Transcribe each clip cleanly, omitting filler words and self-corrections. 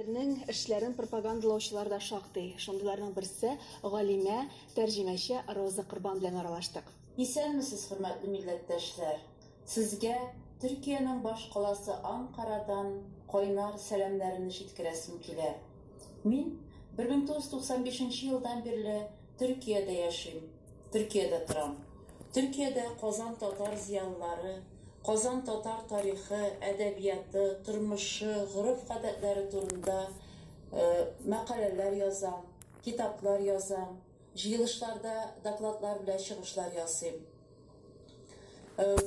Нең эшләрен пропагандалаучылар да шактый. Шундыйларның берсе, галимә, тәрҗемәче Роза Корбан белән аралаштык. Исәнмесез, хөрмәтле милләттәшләр! Сезгә Төркиянең башкаласы Анкарадан кайнар сәламнәремне җиткерәсем килә. Мин 1995 нче елдан бирле Төркиядә яшим, Төркиядә торам. Төркиядә Казан татар зыялылары, Казан татар тарихы, әдәбияты, тормышы, гореф-гадәтләре турында мәкаләләр язам, китаплар язам, җыелышларда докладлар белән чыгышлар ясыйм.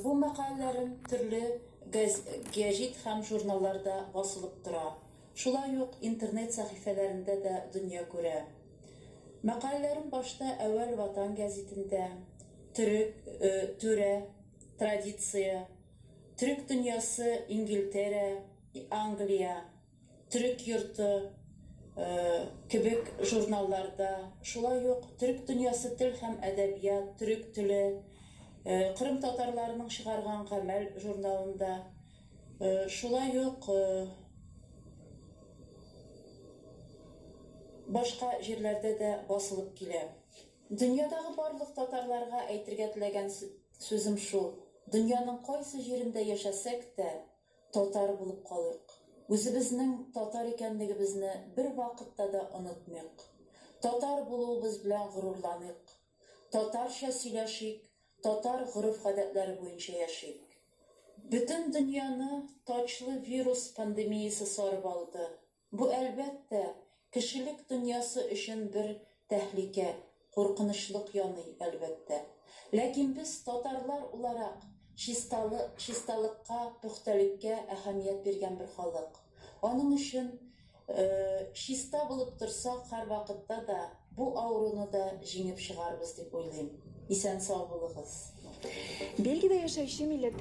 Бу мәкаләләрем төрле гәҗит һәм журналларда басылып тора. Шулай ук интернет сәхифәләрендә дә дөнья күрә. Мәкаләләрем башта Әүвәл Ватан гәзитендә, Төрек, Түрә, Традиция, Төрек дөньясы, Ингелтерә, Англия, Төрек йорты кебек журналларда, шулай ук Төрек дөньясы тел һәм әдәбият, Төрек теле, Кырым татарларының чыгарган Гамәл журналында, шулай ук башка җирләрдә дә басылып килә. Дөньядагы барлык татарларга әйтергә теләгән сүзем шул, дөньяның кайсы җирендә яшәсәк тә, татар булып калыйк. Үзебезнең татар икәнлегебезне бервакытта да онытмыйк. Татар булуыбыз белән горурланыйк. Татарча сөйләшик, татар гореф-гадәтләре буенча яшик. Бөтен дөньяны тачлы вирус пандемиясе сарып алды. Бу, әлбәттә, кешелек дөньясы өчен бер тәһликә, куркынычлык яный, әлбәттә. Ләкин без, татарлар уларак, чисталы, чисталыкка, пөхтәлеккә әһәмият биргән бер халык. Аның өчен, чиста булып торсак һәрвакытта да, бу авыруны да җиңеп чыгарбыз дип уйлыйм. Исән-сау булыгыз. Бельгиядә яшәүче милләттәш.